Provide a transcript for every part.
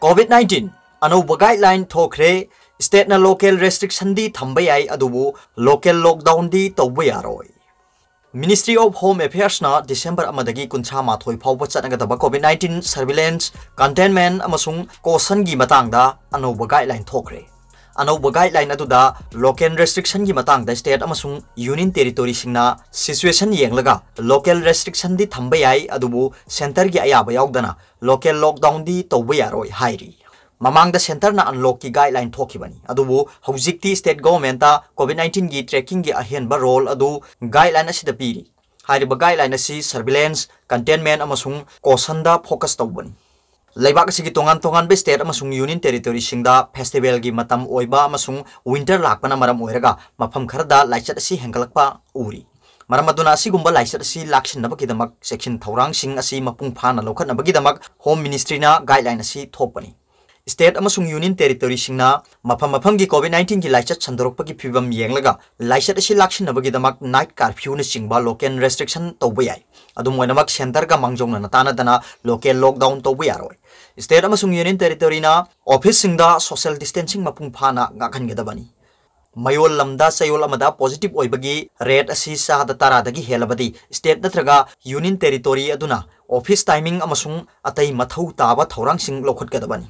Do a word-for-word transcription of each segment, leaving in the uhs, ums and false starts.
COVID nineteen ꯑꯅꯧꯕ guideline ꯊꯣꯛꯈ꯭ꯔꯦ꯫ Stateꯅ local restrictionꯗꯤ ꯊꯝꯕ ꯌꯥꯏ, ꯑꯗꯨꯕꯨ local lockdownꯗꯤ ꯇꯧꯕ ꯌꯥꯔꯣꯏ꯫ Ministry of Home Affairsꯅ December ꯑꯃꯗꯒꯤ ꯀꯨꯟꯊ꯭ꯔꯥ ꯃꯥꯊꯣꯏ ꯐꯥꯎꯕ ꯆꯠꯅꯒꯗꯕ COVID nineteen surveillance, containment ꯑꯃꯁꯨꯡ cautionꯒꯤ ꯃꯇꯥꯡꯗ ꯑꯅꯧꯕ guideline ꯊꯣꯛꯈ꯭ꯔꯦ꯫ ꯑꯅꯧꯕ guideline ꯑꯗꯨꯗ local restrictionꯒꯤ ꯃꯇꯥꯡꯗ state ꯑꯃꯁꯨꯡ union territoryꯁꯤꯡꯅ situation ꯌꯦꯡꯂꯒ local restrictionꯗꯤ ꯊꯝꯕ ꯌꯥꯏ, ꯑꯗꯨꯕꯨ centreꯒꯤ ꯑꯌꯥꯕ ꯌꯥꯎꯗꯅ local lockdownꯗꯤ ꯇꯧꯕ ꯌꯥꯔꯣꯏ ꯍꯥꯏꯔꯤ꯫ ꯃꯃꯥꯡꯗ centreꯅ unlockꯀꯤ guideline ꯊꯣꯛꯈꯤꯕꯅꯤ, ꯑꯗꯨꯕꯨ ꯍꯧꯖꯤꯛꯇꯤ state governmentꯇ COVID nineteenꯒꯤ trackingꯒꯤ ꯑꯍꯦꯟꯕ role ꯑꯗꯨ guideline ꯑꯁꯤꯗ ꯄꯤꯔꯤ꯫ ꯍꯥꯏꯔꯤꯕ guideline ꯑꯁꯤ surveillance, containment ꯑꯃꯁꯨꯡ cautionꯗ focus ꯇꯧꯕꯅꯤ꯫ ꯂꯩꯕꯥꯛ ꯑꯁꯤꯒꯤ ꯇꯣꯉꯥꯟ ꯇꯣꯉꯥꯟꯕ state ꯑꯃꯁꯨꯡ union territoryꯁꯤꯡꯗ festivalꯒꯤ ꯃꯇꯝ ꯑꯣꯏꯕ ꯑꯃꯁꯨꯡ winter ꯂꯥꯛꯄꯅ ꯃꯔꯝ ꯑꯣꯏꯔꯒ ꯃꯐꯝ ꯈꯔꯗ ꯂꯥꯏꯆꯠ ꯑꯁꯤ ꯍꯦꯟꯒꯠꯂꯛꯄ ꯎꯔꯤ꯫ ꯃꯔꯝ ꯑꯗꯨꯅ ꯑꯁꯤꯒꯨꯝꯕ ꯂꯥꯏꯆꯠ ꯑꯁꯤ ꯂꯥꯛꯁꯤꯟꯅꯕꯒꯤꯗꯃꯛ ꯆꯦꯛꯁꯤꯟ ꯊꯧꯔꯥꯡꯁꯤꯡ ꯑꯁꯤ ꯃꯄꯨꯡ ꯐꯥꯅ ꯂꯧꯈꯠꯅꯕꯒꯤꯗꯃꯛ Home Ministryꯅ guideline ꯑꯁꯤ ꯊꯣꯛꯄꯅꯤ꯫ State ꯑꯃꯁꯨꯡ union territoryꯁꯤꯡꯅ ꯃꯐꯝ ꯃꯐꯝꯒꯤ COVID nineteenꯒꯤ ꯂꯥꯏꯆꯠ ꯁꯟꯗꯣꯔꯛꯄꯒꯤ ꯐꯤꯕꯝ ꯌꯦꯡꯂꯒ ꯂꯥꯏꯆꯠ ꯑꯁꯤ ꯂꯥꯛꯁꯤꯟꯅꯕꯒꯤꯗꯃꯛ night curfewꯅꯆꯤꯡꯕ local restriction ꯇꯧꯕ ꯌꯥꯏ꯫ ꯑꯗꯨꯝ ꯑꯣꯏꯅꯃꯛ centreꯒ ꯃꯥꯡꯖꯧꯅꯅ ꯇꯥꯟꯅꯗꯅ local lockdown ꯇꯧꯕ ꯌꯥꯔꯣꯏ꯫ State ꯑꯃꯁꯨꯡ union territoryꯅ officeꯁꯤꯡꯗ social distancing ꯃꯄꯨꯡ ꯐꯥꯅ ꯉꯥꯛꯍꯟꯒꯗꯕꯅꯤ꯫ ꯃꯌꯣꯜ ꯂꯝꯗ ꯆꯌꯣꯜ ꯑꯃꯗ positive ꯑꯣꯏꯕꯒꯤ rate ꯑꯁꯤ ꯆꯥꯗ ꯇꯔꯥꯗꯒꯤ ꯍꯦꯜꯂꯕꯗꯤ state ꯅꯠꯇ꯭ꯔꯒ union territory ꯑꯗꯨꯅ office timing ꯑꯃꯁꯨꯡ ꯑꯇꯩ ꯃꯊꯧ ꯇꯥꯕ ꯊꯧꯔꯥꯡꯁꯤꯡ ꯂꯧꯈꯠꯀꯗꯕꯅꯤ꯫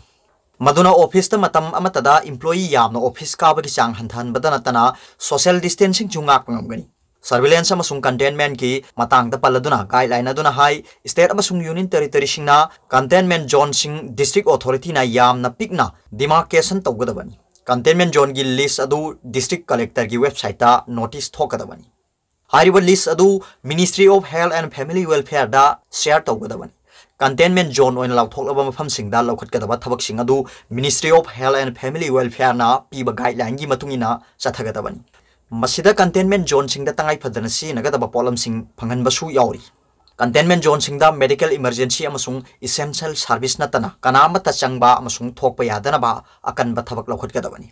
ꯃꯗꯨꯅ officeꯇ ꯃꯇꯝ ꯑꯃꯠꯇꯗ employee ꯌꯥꯝꯅ office ꯀꯥꯕꯒꯤ ꯆꯥꯡ ꯍꯟꯊꯍꯟꯕꯗ ꯅꯠꯇꯅ social distancingꯁꯨ ꯉꯥꯛꯄ ꯉꯝꯒꯅꯤ꯫ Surveillance ꯑꯃꯁꯨꯡ containmentꯀꯤ ꯃꯇꯥꯡꯗ ꯄꯜꯂꯗꯨꯅ guideline ꯑꯗꯨꯅ ꯍꯥꯏ, state ꯑꯃꯁꯨꯡ union territoryꯁꯤꯡꯅ containment zoneꯁꯤꯡ district authorityꯅ ꯌꯥꯝꯅ ꯄꯤꯛꯅ demarcation ꯇꯧꯒꯗꯕꯅꯤ꯫ Containment zoneꯒꯤ list ꯑꯗꯨ district collectorꯒꯤ websiteꯇ notice ꯊꯣꯛꯀꯗꯕꯅꯤ꯫ ꯍꯥꯏꯔꯤꯕ list ꯑꯗꯨ Ministry of Health and Family Welfareꯗ share ꯇꯧꯒꯗꯕꯅꯤ꯫ Containment zone ꯑꯣꯏꯅ ꯂꯥꯎꯊꯣꯛꯂꯕ ꯃꯐꯝꯁꯤꯡꯗ ꯂꯧꯈꯠꯀꯗꯕ ꯊꯕꯛꯁꯤꯡ ꯑꯗꯨ Ministry of Health and Family Welfareꯅ ꯄꯤꯕ guidelineꯒꯤ ꯃꯇꯨꯡ ꯏꯟꯅ ꯆꯠꯊꯒꯗꯕꯅꯤ꯫ ꯃꯁꯤꯗ containment zoneꯁꯤꯡꯗ ꯇꯉꯥꯏ ꯐꯗꯅ ꯁꯤꯖꯤꯟꯅꯒꯗꯕ ꯄꯣꯠꯂꯝꯁꯤꯡ ꯐꯪꯍꯟꯕꯁꯨ ꯌꯥꯎꯔꯤ꯫ Containment zoneꯁꯤꯡꯗ medical emergency ꯑꯃꯁꯨꯡ essential service ꯅꯠꯇꯅ ꯀꯅꯥ ꯑꯃꯠꯇ ꯆꯪꯕ ꯑꯃꯁꯨꯡ ꯊꯣꯛꯄ ꯌꯥꯗꯅꯕ ꯑꯀꯟꯕ ꯊꯕꯛ ꯂꯧꯈꯠꯀꯗꯕꯅꯤ꯫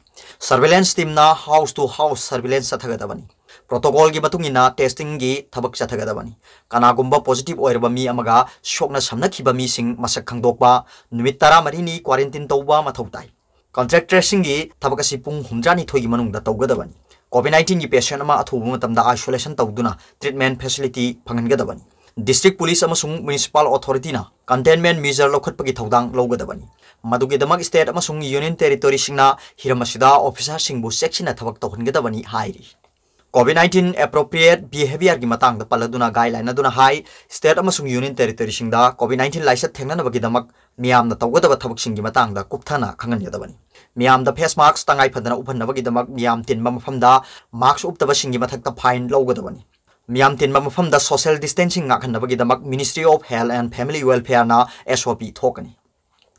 Surveillance teamꯅ house to house surveillance ꯆꯠꯊꯒꯗꯕꯅꯤ꯫ Protocolꯒꯤ ꯃꯇꯨꯡ ꯏꯟꯅ testingꯒꯤ ꯊꯕꯛ ꯆꯠꯊꯒꯗꯕꯅꯤ꯫ ꯀꯅꯥꯒꯨꯝꯕ positive ꯑꯣꯏꯔꯕ ꯃꯤ ꯑꯃꯒ ꯁꯣꯛꯅ ꯁꯝꯅꯈꯤꯕ ꯃꯤꯁꯤꯡ ꯃꯁꯛ ꯈꯪꯗꯣꯛꯄ, ꯅꯨꯃꯤꯠ ꯇꯔꯥꯃꯔꯤꯅꯤ quarantine ꯇꯧꯕ ꯃꯊꯧ ꯇꯥꯏ꯫ Contact tracingꯒꯤ ꯊꯕꯛ ꯑꯁꯤ ꯄꯨꯡ ꯍꯨꯝꯗ꯭ꯔꯥꯅꯤꯊꯣꯏꯒꯤ ꯃꯅꯨꯡꯗ ꯇꯧꯒꯗꯕꯅꯤ꯫ COVID nineteenꯒꯤ patient ꯑꯃ ꯑꯊꯨꯕ ꯃꯇꯝꯗ isolation ꯇꯧꯗꯨꯅ treatment facility ꯐꯪꯍꯟꯒꯗꯕꯅꯤ꯫ District police ꯑꯃꯁꯨꯡ municipal authorityꯅ containment measure ꯂꯧꯈꯠꯄꯒꯤ ꯊꯧꯗꯥꯡ ꯂꯧꯒꯗꯕꯅꯤ꯫ ꯃꯗꯨꯒꯤꯗꯃꯛ state ꯑꯃꯁꯨꯡ union territoryꯁꯤꯡꯅ ꯍꯤꯔꯝ ꯑꯁꯤꯗ officerꯁꯤꯡꯕꯨ ꯆꯦꯛꯁꯤꯟꯅ ꯊꯕꯛ ꯇꯧꯍꯟꯒꯗꯕꯅꯤ ꯍꯥꯏꯔꯤ꯫ COVID nineteen appropriate behaviorꯒꯤ ꯃꯇꯥꯡꯗ ꯄꯜꯂꯗꯨꯅ guideline ꯑꯗꯨꯅ ꯍꯥꯏ, state ꯑꯃꯁꯨꯡ union territoryꯁꯤꯡꯗ COVID nineteen ꯂꯥꯏꯆꯠ ꯊꯦꯡꯅꯅꯕꯒꯤꯗꯃꯛ ꯃꯤꯌꯥꯝꯅ ꯇꯧꯒꯗꯕ ꯊꯕꯛꯁꯤꯡꯒꯤ ꯃꯇꯥꯡꯗ ꯀꯨꯞꯊꯅ ꯈꯪꯍꯟꯒꯗꯕꯅꯤ꯫ ꯃꯤꯌꯥꯝꯗ face mask ꯇꯉꯥꯏ ꯐꯗꯅ ꯎꯞꯍꯟꯅꯕꯒꯤꯗꯃꯛ ꯃꯤꯌꯥꯝ ꯇꯤꯟꯕ ꯃꯐꯝꯗ mask ꯎꯞꯇꯕꯁꯤꯡꯒꯤ ꯃꯊꯛꯇ fine ꯂꯧꯒꯗꯕꯅꯤ꯫ ꯃꯤꯌꯥꯝ ꯇꯤꯟꯕ ꯃꯐꯝꯗ social distancing ꯉꯥꯛꯍꯟꯅꯕꯒꯤꯗꯃꯛ Ministry of Health and Family Welfareꯅ S O P ꯊꯣꯛꯀꯅꯤ꯫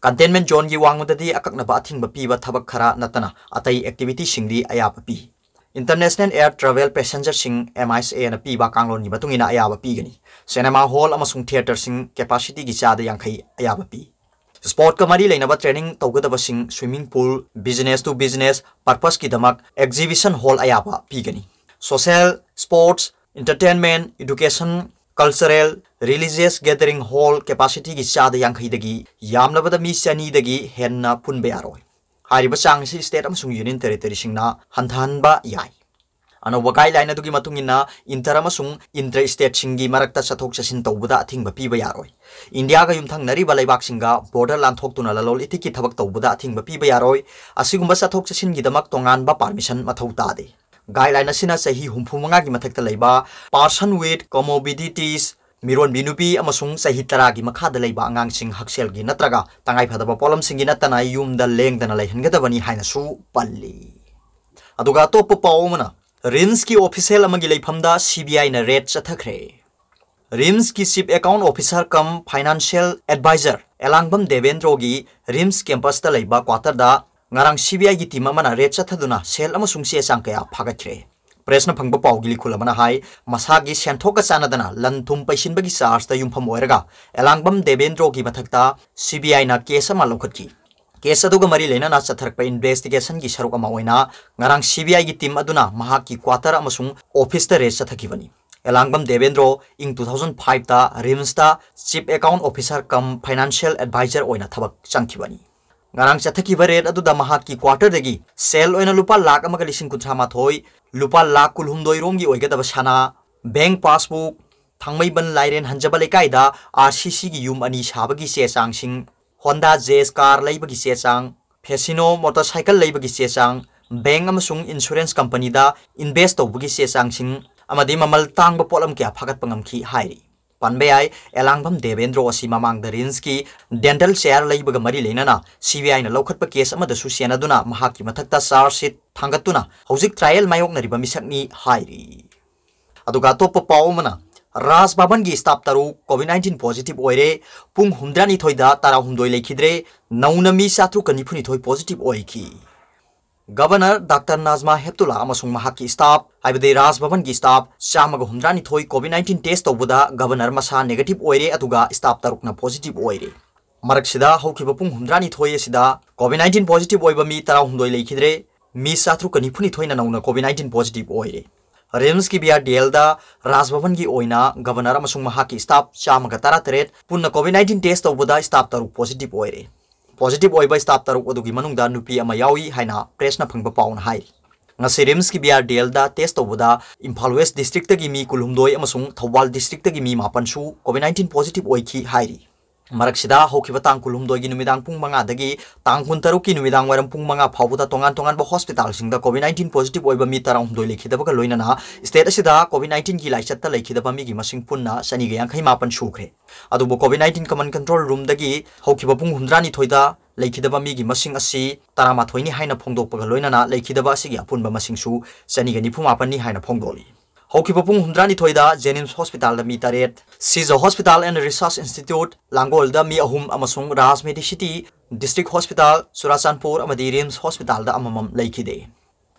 Containment zoneꯒꯤ ꯋꯥꯡꯃꯗꯗꯤ ꯑꯀꯛꯅꯕ ꯑꯊꯤꯡꯕ ꯄꯤꯕ ꯊꯕꯛ ꯈꯔ ꯅꯠꯇꯅ ꯑꯇꯩ activityꯁꯤꯡꯗꯤ ꯑꯌꯥꯕ ꯄꯤ꯫ International air travel passengerꯁꯤꯡ M I S Aꯅ ꯄꯤꯕ ꯀꯥꯡꯂꯣꯟꯒꯤ ꯃꯇꯨꯡ ꯏꯟꯅ ꯑꯌꯥꯕ ꯄꯤꯒꯅꯤ꯫ Cinema hall ꯑꯃꯁꯨꯡ theatreꯁꯤꯡ capacityꯒꯤ ꯆꯥꯗ ꯌꯥꯡꯈꯩ ꯑꯌꯥꯕ ꯄꯤ꯫ Sportꯀ ꯃꯔꯤ ꯂꯩꯅꯕ training ꯇꯧꯒꯗꯕꯁꯤꯡ swimming pool, business to business purposeꯀꯤꯗꯃꯛ exhibition hall ꯑꯌꯥꯕ ꯄꯤꯒꯅꯤ꯫ Social, sports, entertainment, education, cultural, religious gathering hall capacityꯒꯤ ꯆꯥꯗ ꯌꯥꯡꯈꯩꯗꯒꯤ ꯌꯥꯝꯂꯕꯗ ꯃꯤ ꯆꯅꯤꯗꯒꯤ ꯍꯦꯟꯅ ꯄꯨꯟꯕ ꯌꯥꯔꯣꯏ꯫ ꯍꯥꯏꯔꯤꯕ ꯆꯥꯡ ꯑꯁꯤ state ꯑꯃꯁꯨꯡ union territoryꯁꯤꯡꯅ ꯍꯟꯊꯍꯟꯕ ꯌꯥꯏ꯫ ꯑꯅꯧꯕ guideline ꯑꯗꯨꯒꯤ ꯃꯇꯨꯡ ꯏꯟꯅ inter ꯑꯃꯁꯨꯡ intra stateꯁꯤꯡꯒꯤ ꯃꯔꯛꯇ ꯆꯠꯊꯣꯛ ꯆꯠꯁꯤꯟ ꯇꯧꯕꯗ ꯑꯊꯤꯡꯕ ꯄꯤꯕ ꯌꯥꯔꯣꯏ꯫ ꯏꯟꯗꯤꯌꯥꯒ ꯌꯨꯝꯊꯪꯅꯔꯤꯕ ꯂꯩꯕꯥꯛꯁꯤꯡꯒ border ꯂꯥꯟꯊꯣꯛꯇꯨꯅ ꯂꯂꯣꯟ ꯏꯇꯤꯛꯀꯤ ꯊꯕꯛ ꯇꯧꯕꯗ ꯑꯊꯤꯡꯕ ꯄꯤꯕ ꯌꯥꯔꯣꯏ꯫ ꯑꯁꯤꯒꯨꯝꯕ ꯆꯠꯊꯣꯛ ꯆꯠꯁꯤꯟꯒꯤꯗꯃꯛ ꯇꯣꯉꯥꯟꯕ permission ꯃꯊꯧ ꯇꯥꯗꯦ꯫ Guideline ꯑꯁꯤꯅ ꯆꯍꯤ ꯍꯨꯝꯐꯨ ꯃꯉꯥꯒꯤ ꯃꯊꯛꯇ ꯂꯩꯕ, person with comorbidities, ꯃꯤꯔꯣꯟꯕꯤ ꯅꯨꯄꯤ ꯑꯃꯁꯨꯡ ꯆꯍꯤ ꯇꯔꯥꯒꯤ ꯃꯈꯥꯗ ꯂꯩꯕ ꯑꯉꯥꯡꯁꯤꯡ ꯍꯛꯁꯦꯜꯒꯤ ꯅꯠꯇ꯭ꯔꯒ ꯇꯉꯥꯏꯐꯗꯕ ꯄꯣꯠꯂꯝꯁꯤꯡꯒꯤ ꯅꯠꯇꯅ ꯌꯨꯝꯗ ꯂꯦꯡꯗꯅ ꯂꯩꯍꯟꯒꯗꯕꯅꯤ ꯍꯥꯏꯅꯁꯨ ꯄꯜꯂꯤ꯫ ꯑꯗꯨꯒ ꯑꯇꯣꯞꯄ ꯄꯥꯎ ꯑꯃꯅ, RIMSꯀꯤ official ꯑꯃꯒꯤ ꯂꯩꯐꯝꯗ C B Iꯅ raid ꯆꯠꯊꯈ꯭ꯔꯦ꯫ RIMSꯀꯤ Chief Account Officer cum Financial Advisor ꯑꯦꯂꯥꯡꯕꯝ ꯗꯦꯕꯦꯟꯗ꯭ꯔꯣꯒꯤ RIMS campusꯇ ꯂꯩꯕ quarterꯗ ꯉꯔꯥꯡ C B Iꯒꯤ team ꯑꯃꯅ raid ꯆꯠꯊꯗꯨꯅ ꯁꯦꯜ ꯑꯃꯁꯨꯡ ꯆꯦ ꯆꯥꯡ ꯀꯌꯥ ꯐꯥꯒꯠꯈ꯭ꯔꯦ꯫ Pressꯅ ꯐꯪꯕ ꯄꯥꯎꯒꯤ ꯂꯤꯈꯨꯜ ꯑꯃꯅ ꯍꯥꯏ, ꯃꯁꯥꯒꯤ ꯁꯦꯟꯊꯣꯛꯀ ꯆꯥꯟꯅꯗꯅ ꯂꯟ ꯊꯨꯝ ꯄꯩꯁꯤꯟꯕꯒꯤ chargeꯇ ꯌꯨꯝꯐꯝ ꯑꯣꯏꯔꯒ ꯑꯦꯂꯥꯡꯕꯝ ꯗꯦꯕꯦꯟꯗ꯭ꯔꯣꯒꯤ ꯃꯊꯛꯇ C B Iꯅ case ꯑꯃ ꯂꯧꯈꯠꯈꯤ꯫ Case ꯑꯗꯨꯒ ꯃꯔꯤ ꯂꯩꯅꯅ ꯆꯠꯊꯔꯛꯄ investigationꯒꯤ ꯁꯔꯨꯛ ꯑꯃ ꯑꯣꯏꯅ ꯉꯔꯥꯡ CBIꯒꯤ team ꯑꯗꯨꯅ ꯃꯍꯥꯛꯀꯤ quarter ꯑꯃꯁꯨꯡ officeꯇ raid ꯆꯠꯊꯈꯤꯕꯅꯤ꯫ ꯑꯦꯂꯥꯡꯕꯝ ꯗꯦꯕꯦꯟꯗ꯭ꯔꯣ ꯏꯪ two thousand fiveꯇ RIMSꯇ Chief Account Officer cum Financial Advisor ꯑꯣꯏꯅ ꯊꯕꯛ ꯆꯪꯈꯤꯕꯅꯤ꯫ ꯉꯔꯥꯡ ꯆꯠꯊꯈꯤꯕ raid ꯑꯗꯨꯗ ꯃꯍꯥꯛꯀꯤ quarterꯗꯒꯤ ꯁꯦꯜ ꯑꯣꯏꯅ ꯂꯨꯄꯥ ꯂꯥꯈ ꯑꯃꯒ ꯂꯤꯁꯤꯡ ꯀꯨꯟꯊ꯭ꯔꯥ ꯃꯥꯊꯣꯏ, ꯂꯨꯄꯥ ꯂꯥꯈ ꯀꯨꯟꯍꯨꯝꯗꯣꯏ ꯔꯣꯝꯒꯤ ꯑꯣꯏꯒꯗꯕ ꯁꯅꯥ, bank passbook, ꯊꯥꯡꯃꯩꯕꯟ ꯂꯥꯏꯔꯦꯟ ꯍꯟꯖꯕ ꯂꯩꯀꯥꯏꯗ RCCꯒꯤ ꯌꯨꯝ ꯑꯅꯤ ꯁꯥꯕꯒꯤ ꯆꯦ ꯆꯥꯡꯁꯤꯡ, Honda Jazz car ꯂꯩꯕꯒꯤ ꯆꯦ ꯆꯥꯡ, Fascino motorcycle ꯂꯩꯕꯒꯤ ꯆꯦ ꯆꯥꯡ, bank ꯑꯃꯁꯨꯡ insurance companyꯗ invest ꯇꯧꯕꯒꯤ ꯆꯦ ꯆꯥꯡꯁꯤꯡ ꯑꯃꯗꯤ ꯃꯃꯜ ꯇꯥꯡꯕ ꯄꯣꯠꯂꯝ ꯀꯌꯥ ꯐꯥꯒꯠꯄ ꯉꯝꯈꯤ ꯍꯥꯏꯔꯤ꯫ ꯄꯟꯕ ꯌꯥꯏ, ꯑꯦꯂꯥꯡꯕꯝ ꯗꯦꯕꯦꯟꯗ꯭ꯔꯣ ꯑꯁꯤ ꯃꯃꯥꯡꯗ RIMSꯀꯤ dental chair ꯂꯩꯕꯒ ꯃꯔꯤ ꯂꯩꯅꯅ CBIꯅ ꯂꯧꯈꯠꯄ case ꯑꯃꯗꯁꯨ ꯁꯦꯟꯅꯗꯨꯅ ꯃꯍꯥꯛꯀꯤ ꯃꯊꯛꯇ charge sheet ꯊꯥꯡꯒꯠꯇꯨꯅ ꯍꯧꯖꯤꯛ trial ꯃꯥꯌꯣꯛꯅꯔꯤꯕ ꯃꯤꯁꯛꯅꯤ ꯍꯥꯏꯔꯤ꯫ ꯑꯗꯨꯒ ꯑꯇꯣꯞꯄ ꯄꯥꯎ ꯑꯃꯅ, ꯔꯥꯖ ꯚꯕꯟꯒꯤ staff ꯇꯔꯨꯛ COVID nineteen positive ꯑꯣꯏꯔꯦ, ꯄꯨꯡ ꯍꯨꯝꯗ꯭ꯔꯥꯅꯤꯊꯣꯏꯗ ꯇꯔꯥꯍꯨꯝꯗꯣꯏ ꯂꯩꯈꯤꯗ꯭ꯔꯦ, ꯅꯧꯅ ꯃꯤ ꯆꯥꯇ꯭ꯔꯨꯛꯀ ꯅꯤꯐꯨꯅꯤꯊꯣꯏ positive ꯑꯣꯏꯈꯤ꯫ Governor Doctor Najma Heptulla ꯑꯃꯁꯨꯡ ꯃꯍꯥꯛꯀꯤ staff, ꯍꯥꯏꯕꯗꯤ ꯔꯥꯖ ꯚꯕꯟꯒꯤ staff ꯆꯥꯝꯃꯒ ꯍꯨꯝꯗ꯭ꯔꯥꯅꯤꯊꯣꯏ COVID nineteen test ꯇꯧꯕꯗ governor ꯃꯁꯥ negative ꯑꯣꯏꯔꯦ, ꯑꯗꯨꯒ staff ꯇꯔꯨꯛꯅ positive ꯑꯣꯏꯔꯦ꯫ ꯃꯔꯛꯁꯤꯗ ꯍꯧꯈꯤꯕ ꯄꯨꯡ ꯍꯨꯝꯗ꯭ꯔꯥꯅꯤꯊꯣꯏ ꯑꯁꯤꯗ COVID nineteen positive ꯑꯣꯏꯕ ꯃꯤ ꯇꯔꯥꯍꯨꯝꯗꯣꯏ ꯂꯩꯈꯤꯗ꯭ꯔꯦ, ꯃꯤ ꯆꯥꯇ꯭ꯔꯨꯛꯀ ꯅꯤꯐꯨꯅꯤꯊꯣꯏꯅ ꯅꯧꯅ COVID nineteen positive ꯑꯣꯏꯔꯦ꯫ RIMSꯀꯤ BRDLꯗ ꯔꯥꯖ ꯚꯕꯟꯒꯤ ꯑꯣꯏꯅ governor ꯑꯃꯁꯨꯡ ꯃꯍꯥꯛꯀꯤ staff ꯆꯥꯝꯃꯒ ꯇꯔꯥꯇꯔꯦꯠ, ꯄꯨꯟꯅ COVID nineteen test ꯇꯧꯕꯗ staff ꯇꯔꯨꯛ positive ꯑꯣꯏꯔꯦ꯫ Positive ꯑꯣꯏꯕ staff ꯇꯔꯨꯛ ꯑꯗꯨꯒꯤ ꯃꯅꯨꯡꯗ ꯅꯨꯄꯤ ꯑꯃ ꯌꯥꯎꯏ ꯍꯥꯏꯅ pressꯅ ꯐꯪꯕ ꯄꯥꯎꯅ ꯍꯥꯏꯔꯤ꯫ ꯉꯁꯤ RIMSꯀꯤ BRDLꯗ test ꯇꯧꯕꯗ ꯏꯝꯐꯥꯜ West districtꯇꯒꯤ ꯃꯤ ꯀꯨꯟꯍꯨꯝꯗꯣꯏ ꯑꯃꯁꯨꯡ ꯊꯧꯕꯥꯜ districtꯇꯒꯤ ꯃꯤ ꯃꯥꯄꯟꯁꯨ COVID nineteen positive ꯑꯣꯏꯈꯤ ꯍꯥꯏꯔꯤ꯫ ꯃꯔꯛꯁꯤꯗ ꯍꯧꯈꯤꯕ ꯇꯥꯡ ꯀꯨꯟꯍꯨꯝꯗꯣꯏꯒꯤ ꯅꯨꯃꯤꯗꯥꯡ ꯄꯨꯡ ꯃꯉꯥꯗꯒꯤ ꯇꯥꯡ ꯀꯨꯟꯇꯔꯨꯛꯀꯤ ꯅꯨꯃꯤꯗꯥꯡ ꯋꯥꯏꯔꯝ ꯄꯨꯡ ꯃꯉꯥ ꯐꯥꯎꯕꯗ ꯇꯣꯉꯥꯟ ꯇꯣꯉꯥꯟꯕ hospitalꯁꯤꯡꯗ COVID nineteen positive ꯑꯣꯏꯕ ꯃꯤ ꯇꯔꯥꯍꯨꯝꯗꯣꯏ ꯂꯩꯈꯤꯗꯕꯒ ꯂꯣꯏꯅꯅ state ꯑꯁꯤꯗ COVID nineteenꯒꯤ ꯂꯥꯏꯆꯠꯇ ꯂꯩꯈꯤꯗꯕ ꯃꯤꯒꯤ ꯃꯁꯤꯡ ꯄꯨꯟꯅ ꯆꯅꯤꯒ ꯌꯥꯡꯈꯩ ꯃꯥꯄꯟ ꯁꯨꯈ꯭ꯔꯦ꯫ ꯑꯗꯨꯕꯨ COVID nineteen common control roomꯗꯒꯤ ꯍꯧꯈꯤꯕ ꯄꯨꯡ ꯍꯨꯝꯗ꯭ꯔꯥꯅꯤꯊꯣꯏꯗ ꯂꯩꯈꯤꯗꯕ ꯃꯤꯒꯤ ꯃꯁꯤꯡ ꯑꯁꯤ ꯇꯔꯥꯃꯥꯊꯣꯏꯅꯤ ꯍꯥꯏꯅ ꯐꯣꯡꯗꯣꯛꯄꯒ ꯂꯣꯏꯅꯅ ꯂꯩꯈꯤꯗꯕ ꯑꯁꯤꯒꯤ ꯑꯄꯨꯟꯕ ꯃꯁꯤꯡꯁꯨ ꯆꯅꯤꯒ ꯅꯤꯐꯨ ꯃꯥꯄꯟꯅꯤ ꯍꯥꯏꯅ ꯐꯣꯡꯗꯣꯛꯂꯤ꯫ ꯍꯧꯈꯤꯕ ꯄꯨꯡ ꯍꯨꯝꯗ꯭ꯔꯥꯅꯤꯊꯣꯏꯗ JNIMS hospitalꯗ ꯃꯤ ꯇꯔꯦꯠ, Shija Hospital and Research Institute ꯂꯥꯡꯒꯣꯜꯗ ꯃꯤ ꯑꯍꯨꯝ ꯑꯃꯁꯨꯡ Raj Medicity District Hospital Churachandpur ꯑꯃꯗꯤ RIMS hospitalꯗ ꯑꯃꯃꯝ ꯂꯩꯈꯤꯗꯦ꯫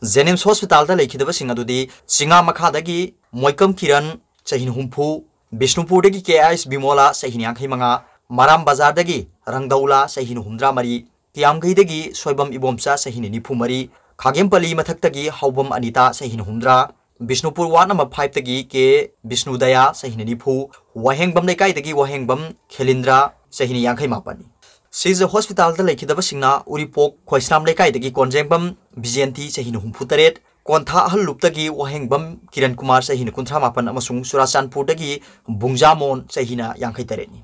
JNIMS hospitalꯗ ꯂꯩꯈꯤꯗꯕꯁꯤꯡ ꯑꯗꯨꯗꯤ ꯆꯤꯉꯥ ꯃꯈꯥꯗꯒꯤ ꯃꯣꯏꯀꯝ ꯀꯤꯔꯟ, ꯆꯍꯤ ꯍꯨꯝꯐꯨ, ꯕꯤꯁꯅꯨꯄꯨꯔꯗꯒꯤ ꯀꯦ ꯑꯥꯏꯁ ꯕꯤꯃꯣꯂꯥ, ꯆꯍꯤ ꯌꯥꯡꯈꯩ ꯃꯉꯥ, ꯃꯔꯥꯝ ꯕꯖꯥꯔꯗꯒꯤ ꯔꯪꯗꯧꯂꯥ, ꯆꯍꯤ ꯍꯨꯝꯗ꯭ꯔꯥ ꯃꯔꯤ, ꯀꯤꯌꯥꯝꯒꯩꯗꯒꯤ ꯁꯣꯏꯕꯝ ꯏꯕꯣꯝꯆꯥ, ꯆꯍꯤꯅ ꯅꯤꯐꯨ ꯃꯔꯤ, ꯈꯥꯒꯦꯝꯄꯜꯂꯤ ꯃꯊꯛꯇꯒꯤ ꯍꯥꯎꯕꯝ ꯑꯅꯤꯇꯥ, ꯆꯍꯤꯅ ꯍꯨꯝꯗ꯭ꯔꯥ, ꯕꯤꯁꯅꯨꯄꯨꯔ ꯋꯥꯔꯗ ꯅꯝꯕꯔ ꯐꯥꯏꯚꯇꯒꯤ ꯀꯦ ꯕꯤꯁꯅꯨꯗꯌꯥ, ꯆꯍꯤꯅ ꯅꯤꯐꯨ, ꯋꯥꯍꯦꯡꯕꯝ ꯂꯩꯀꯥꯏꯗꯒꯤ ꯋꯥꯍꯦꯡꯕꯝ ꯈꯦꯂꯤꯟꯗ꯭ꯔ, ꯆꯍꯤꯅ ꯌꯥꯡꯈꯩ ꯃꯥꯄꯟꯅꯤ꯫ ꯁꯤꯖ ꯍꯣꯁꯄꯤꯇꯥꯜꯗ ꯂꯩꯈꯤꯗꯕꯁꯤꯡꯅ ꯎꯔꯤꯄꯣꯛ ꯈꯣꯏꯁ꯭ꯔꯥꯝ ꯂꯩꯀꯥꯏꯗꯒꯤ ꯀꯣꯟꯖꯦꯡꯕꯝ ꯕꯤꯖꯦꯟꯇꯤ, ꯆꯍꯤꯅ ꯍꯨꯝꯐꯨ ꯇꯔꯦꯠ, ꯀꯣꯟꯊꯥ ꯑꯍꯜ ꯂꯨꯞꯇꯒꯤ ꯋꯥꯍꯦꯡꯕꯝ ꯀꯤꯔꯟ ꯀꯨꯃꯥꯔ, ꯆꯍꯤꯅ ꯀꯨꯟꯊ꯭ꯔꯥ ꯃꯥꯄꯟ, ꯑꯃꯁꯨꯡ ꯆꯨꯔꯥꯆꯥꯟꯄꯨꯔꯗꯒꯤ ꯕꯨꯡꯖꯥꯃꯣꯟ, ꯆꯍꯤꯅ ꯌꯥꯡꯈꯩ ꯇꯔꯦꯠꯅꯤ꯫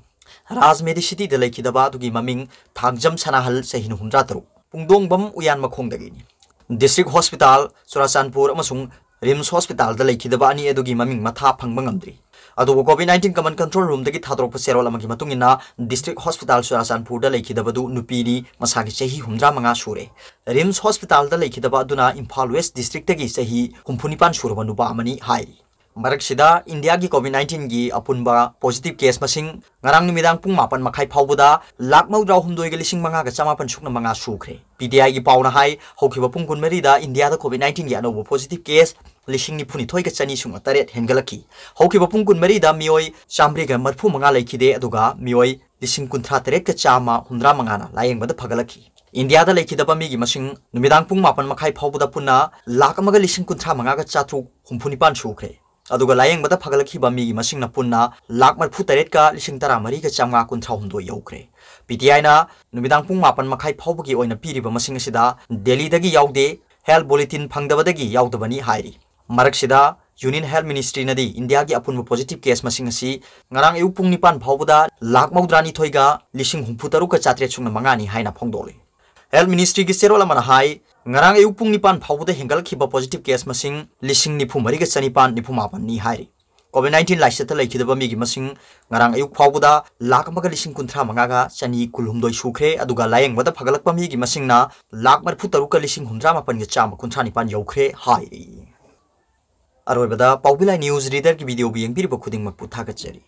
ꯔꯥꯖ ꯃꯦꯗꯤꯁꯤꯇꯤꯗ ꯂꯩꯈꯤꯗꯕ ꯑꯗꯨꯒꯤ ꯃꯃꯤꯡ ꯊꯥꯡꯖꯝ ꯁꯅꯥꯍꯜ, ꯆꯍꯤꯅ ꯍꯨꯝꯗ꯭ꯔꯥ ꯇꯔꯨꯛ, ꯄꯨꯡꯗꯣꯡꯕꯝ ꯎꯌꯥꯟꯃꯈꯣꯡꯗꯒꯤꯅꯤ꯫ ꯗꯤꯁꯇ꯭ꯔꯤꯛ ꯍꯣꯁꯄꯤꯇꯥꯜ ꯆꯨꯔꯥꯆꯥꯟꯄꯨꯔ ꯑꯃꯁꯨꯡ ꯔꯤꯝꯁ ꯍꯣꯁꯄꯤꯇꯥꯜꯗ ꯂꯩꯈꯤꯗꯕ ꯑꯅꯤ ꯑꯗꯨꯒꯤ ꯃꯃꯤꯡ ꯃꯊꯥ ꯐꯪꯕ ꯉꯝꯗ꯭ꯔꯤ꯫ ꯑꯗꯨꯕꯨ COVID nineteen common control roomꯗꯒꯤ ꯊꯥꯗꯣꯔꯛꯄ ꯆꯦꯔꯣꯜ ꯑꯃꯒꯤ ꯃꯇꯨꯡ ꯏꯟꯅ, ꯗꯤꯁꯇ꯭ꯔꯤꯛ ꯍꯣꯁꯄꯤꯇꯥꯜ ꯆꯨꯔꯥꯆꯥꯟꯄꯨꯔꯗ ꯂꯩꯈꯤꯗꯕꯗꯨ ꯅꯨꯄꯤꯅꯤ, ꯃꯁꯥꯒꯤ ꯆꯍꯤ ꯍꯨꯝꯗ꯭ꯔꯥ ꯃꯉꯥ ꯁꯨꯔꯦ꯫ ꯔꯤꯝꯁ ꯍꯣꯁꯄꯤꯇꯥꯜꯗ ꯂꯩꯈꯤꯗꯕ ꯑꯗꯨꯅ ꯏꯝꯐꯥꯜ ꯋꯦꯁ ꯗꯤꯁꯇ꯭ꯔꯤꯛꯇꯒꯤ ꯆꯍꯤ ꯍꯨꯝꯐꯨ ꯅꯤꯄꯥꯟ ꯁꯨꯔꯕ ꯅꯨꯄꯥ ꯑꯃꯅꯤ ꯍꯥꯏꯔꯤ꯫ ꯃꯔꯛꯁꯤꯗ, ꯏꯟꯗꯤꯌꯥꯒꯤ COVID nineteenꯒꯤ ꯑꯄꯨꯟꯕ positive case ꯃꯁꯤꯡ ꯉꯔꯥꯡ ꯅꯨꯃꯤꯗꯥꯡ ꯄꯨꯡ ꯃꯥꯄꯟ ꯃꯈꯥꯏ ꯐꯥꯎꯕꯗ ꯂꯥꯈ ꯃꯧꯗ꯭ꯔꯥ ꯍꯨꯝꯗꯣꯏꯒ ꯂꯤꯁꯤꯡ ꯃꯉꯥꯒ ꯆꯃꯥꯄꯟ ꯁꯨꯞꯅ ꯃꯉꯥ ꯁꯨꯈ꯭ꯔꯦ꯫ PTIꯒꯤ ꯄꯥꯎꯅ ꯍꯥꯏ, ꯍꯧꯈꯤꯕ ꯄꯨꯡ ꯀꯨꯟꯃꯔꯤꯗ ꯏꯟꯗꯤꯌꯥꯗ COVID nineteenꯒꯤ ꯑꯅꯧꯕ positive case ꯂꯤꯁꯤꯡ ꯅꯤꯐꯨ ꯅꯤꯊꯣꯏꯒ ꯆꯅꯤ ꯁꯨꯞꯅ ꯇꯔꯦꯠ ꯍꯦꯟꯒꯠꯂꯛꯈꯤ꯫ ꯍꯧꯈꯤꯕ ꯄꯨꯡ ꯀꯨꯟꯃꯔꯤꯗ ꯃꯤꯑꯣꯏ ꯆꯥꯃꯔꯤꯒ ꯃꯔꯤꯐꯨ ꯃꯉꯥ ꯂꯩꯈꯤꯗꯦ, ꯑꯗꯨꯒ ꯃꯤꯑꯣꯏ ꯂꯤꯁꯤꯡ ꯀꯨꯟꯊ꯭ꯔꯥ ꯇꯔꯦꯠꯀ ꯆꯥꯝꯃ ꯍꯨꯝꯗ꯭ꯔꯥ ꯃꯉꯥꯅ ꯂꯥꯌꯦꯡꯕꯗ ꯐꯒꯠꯂꯛꯈꯤ꯫ ꯏꯟꯗꯤꯌꯥꯗ ꯂꯩꯈꯤꯗꯕ ꯃꯤꯒꯤ ꯃꯁꯤꯡ ꯅꯨꯃꯤꯗꯥꯡ ꯄꯨꯡ ꯃꯥꯄꯟ ꯃꯈꯥꯏ ꯐꯥꯎꯕꯗ ꯄꯨꯟꯅ ꯂꯥꯈ ꯑꯃꯒ ꯂꯤꯁꯤꯡ ꯀꯨꯟꯊ꯭ꯔꯥ ꯃꯉꯥꯒ ꯆꯥꯇ꯭ꯔꯨꯛ ꯍꯨꯝꯐꯨ ꯅꯤꯄꯥꯟ ꯁꯨꯈ꯭ꯔꯦ꯫ ꯑꯗꯨꯒ ꯂꯥꯌꯦꯡꯕꯗ ꯐꯒꯠꯂꯛꯈꯤꯕ ꯃꯤꯒꯤ ꯃꯁꯤꯡꯅ ꯄꯨꯟꯅ ꯂꯥꯈ ꯃꯔꯤꯐꯨ ꯇꯔꯦꯠꯀ ꯂꯤꯁꯤꯡ ꯇꯔꯥꯃꯔꯤꯒ ꯆꯥꯝꯃꯉꯥ ꯀꯨꯟꯊ꯭ꯔꯥ ꯍꯨꯝꯗꯣꯏ ꯌꯧꯈ꯭ꯔꯦ꯫ PTIꯅ ꯅꯨꯃꯤꯗꯥꯡ ꯄꯨꯡ ꯃꯥꯄꯟ ꯃꯈꯥꯏ ꯐꯥꯎꯕꯒꯤ ꯑꯣꯏꯅ ꯄꯤꯔꯤꯕ ꯃꯁꯤꯡ ꯑꯁꯤꯗ ꯗꯦꯜꯂꯤꯗꯒꯤ ꯌꯥꯎꯗꯦ, health bulletin ꯐꯪꯗꯕꯗꯒꯤ ꯌꯥꯎꯗꯕꯅꯤ ꯍꯥꯏꯔꯤ꯫ ꯃꯔꯛꯁꯤꯗ, Union Health Ministryꯅꯗꯤ ꯏꯟꯗꯤꯌꯥꯒꯤ ꯑꯄꯨꯟꯕ positive case ꯃꯁꯤꯡ ꯑꯁꯤ ꯉꯔꯥꯡ ꯑꯌꯨꯛ ꯄꯨꯡ ꯅꯤꯄꯥꯟ ꯐꯥꯎꯕꯗ ꯂꯥꯈ ꯃꯧꯗ꯭ꯔꯥ ꯅꯤꯊꯣꯏꯒ ꯂꯤꯁꯤꯡ ꯍꯨꯝꯐꯨ ꯇꯔꯨꯛꯀ ꯆꯥꯇ꯭ꯔꯦꯠ ꯁꯨꯞꯅ ꯃꯉꯥꯅꯤ ꯍꯥꯏꯅ ꯐꯣꯡꯗꯣꯛꯂꯤ꯫ Health Ministryꯒꯤ ꯆꯦꯔꯣꯜ ꯑꯃꯅ ꯍꯥꯏ, ꯉꯔꯥꯡ ꯑꯌꯨꯛ ꯄꯨꯡ ꯅꯤꯄꯥꯟ ꯐꯥꯎꯕꯗ ꯍꯦꯟꯒꯠꯂꯛꯈꯤꯕ positive case ꯃꯁꯤꯡ ꯂꯤꯁꯤꯡ ꯅꯤꯐꯨ ꯃꯔꯤꯒ ꯆꯅꯤꯄꯥꯟ ꯅꯤꯐꯨ ꯃꯥꯄꯟꯅꯤ ꯍꯥꯏꯔꯤ꯫ COVID nineteen ꯂꯥꯏꯆꯠꯇ ꯂꯩꯈꯤꯗꯕ ꯃꯤꯒꯤ ꯃꯁꯤꯡ ꯉꯔꯥꯡ ꯑꯌꯨꯛ ꯐꯥꯎꯕꯗ ꯂꯥꯈ ꯑꯃꯒ ꯂꯤꯁꯤꯡ ꯀꯨꯟꯊ꯭ꯔꯥ ꯃꯉꯥꯒ ꯆꯅꯤ ꯀꯨꯟꯍꯨꯝꯗꯣꯏ ꯁꯨꯈ꯭ꯔꯦ, ꯑꯗꯨꯒ ꯂꯥꯌꯦꯡꯕꯗ ꯐꯒꯠꯂꯛꯄ ꯃꯤꯒꯤ ꯃꯁꯤꯡꯅ ꯂꯥꯈ ꯃꯔꯤꯐꯨ ꯇꯔꯨꯛꯀ ꯂꯤꯁꯤꯡ ꯍꯨꯝꯗ꯭ꯔꯥ ꯃꯥꯄꯟꯒ ꯆꯥꯝꯃ ꯀꯨꯟꯊ꯭ꯔꯥ ꯅꯤꯄꯥꯟ ꯌꯧꯈ꯭ꯔꯦ ꯍꯥꯏꯔꯤ꯫ ꯑꯔꯣꯏꯕꯗ, ꯄꯥꯎꯕꯤ ꯂꯥꯏ news readerꯒꯤ videoꯕꯨ ꯌꯦꯡꯕꯤꯔꯤꯕ ꯈꯨꯗꯤꯡꯃꯛꯄꯨ ꯊꯥꯒꯠꯆꯔꯤ꯫